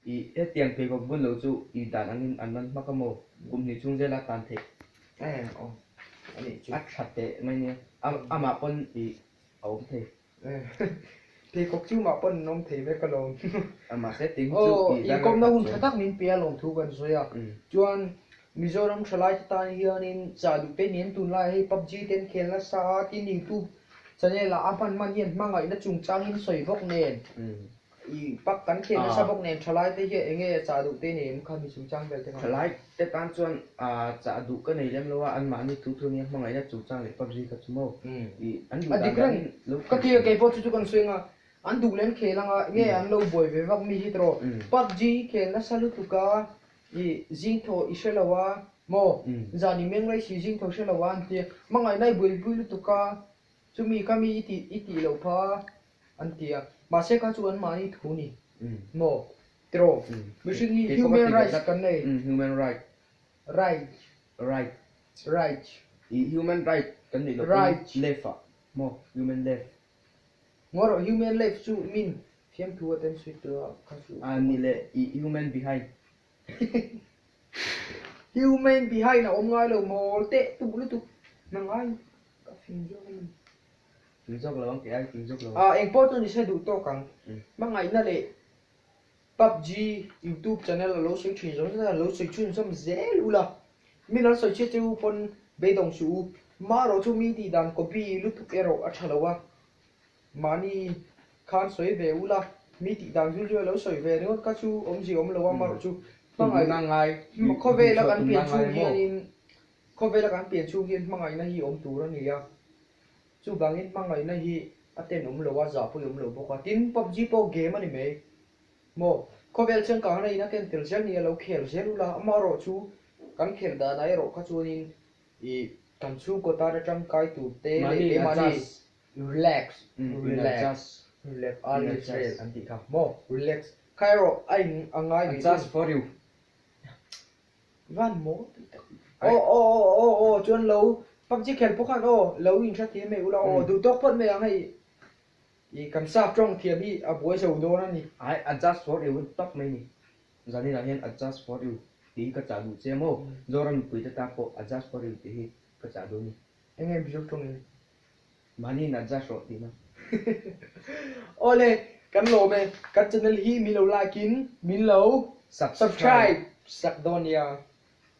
I hetiang pheikhawk bun lo chu i dan angin an man hmak a maw? Kum hnih chhung zela tan theih. Eh aw a nih chu. A tha teh mai nia. Amah pawn i a awm thei. Pheikhawk chu mah pawn an awm thei vek alawm. Mahse ting chu i dan Aw inkawmna hun tha tak min pe a lawm thu kan sawi a. Chuan Mizoram thalai te tan hianin chah duh te nen tunlai hei PUBG te an khel nasa a tin YouTube channel ah a hman hman hian hmangaihna chungchangin sawi bawk nen. I pak kan khel nasa bawk nen thalai te hian enge chah duh te nei em kha mi chungchang vel te kha? Thalai te tan chuan chah duh ka nei lem lo a, anmahni thu thu nia hmangaihna chungchang leh PUBG kha chu maw i an duh A dan dik reng danin lo ka khel ti a thin. keipawh chu chu kan sawi anga an duh leh an khel anga nge an lo buai ve vak mi hi tawh PUBG khel nasa lutuk a i zing thaw i hre lo a maw zan i meng rei si zing thaw hre lo a an ti a hmangaihna i buaipui lutuk a chumi kha mi i tih i tih loh pha a. An ti a, mahse kha chu anmahni thu ni maw? Tiraw? Mihring hi human rights kan nei. Human right. Right. Right. Right. I human right kan neih loh pawn left ah maw? Human left. Ngaw rawh human left chu min thiamthu a ten suit tur a kha chu. A ni leh i human behind. Human behind a awm ngai lo mawl teh tuh lutuk na ngai ka fing zawk a ni. Tui zawk lo ang tih ai tui zawk lo. Ah eng pawh chu ni se duh tawk ang. Hmangaihna leh PUBG youtube channel a lo sawi thin zawng zawng a lo sawi chhunzawm zel ula. Mi lo sawi chhiat che u pawn beidawng suh u. Marawh chu mi tih dan copy lutuk erawh a tha lo a. Mahni khan sawi ve ula mi tih dan zul zul a lo sawi ve ringawt kha chu awmzia awm lo a marawh chu hmangaih khawvela kan pian chhung hianin khawvela kan pian chhung hian hmangaihna hi awm tur a ni a. Chuvangin hmangaihna hi a tenawm lo a, zahpui awm lo bawk a. Tin, PUBG pawh game a ni mai. Maw? Khawvel changkangna in a ken tel zel ni a lo khel zel ula, amaherawh chu kan khel danah erawh kha chuanin ih kan chhungkaw tan a tangkai tur te leh keimahni relax, relax, relax, all Israel an tih kha maw? Relax kha erawh a in a ngai ve thung. Adjust for you. Van maw tih tak. Aw aw aw aw aw chuan lo PUBG khel pawh khan aw lo in hre thiam mai ula aw duh tawk phawt mai ang hei i kan sap tawng thiam hi a buai zo dawn a ni. Ai adjust for you tawp mai ni. Zanin ah hian adjust for you tih hi ka chah duh che maw? Zoram mipui te tan pawh adjust for you tih hi ka chah duh a ni. Enge Mizo tawng in? Mahni in adjust rawh tihna. Awle kan lawm e, kan channel hi min lo like in min lo subscribe sak dawn nia.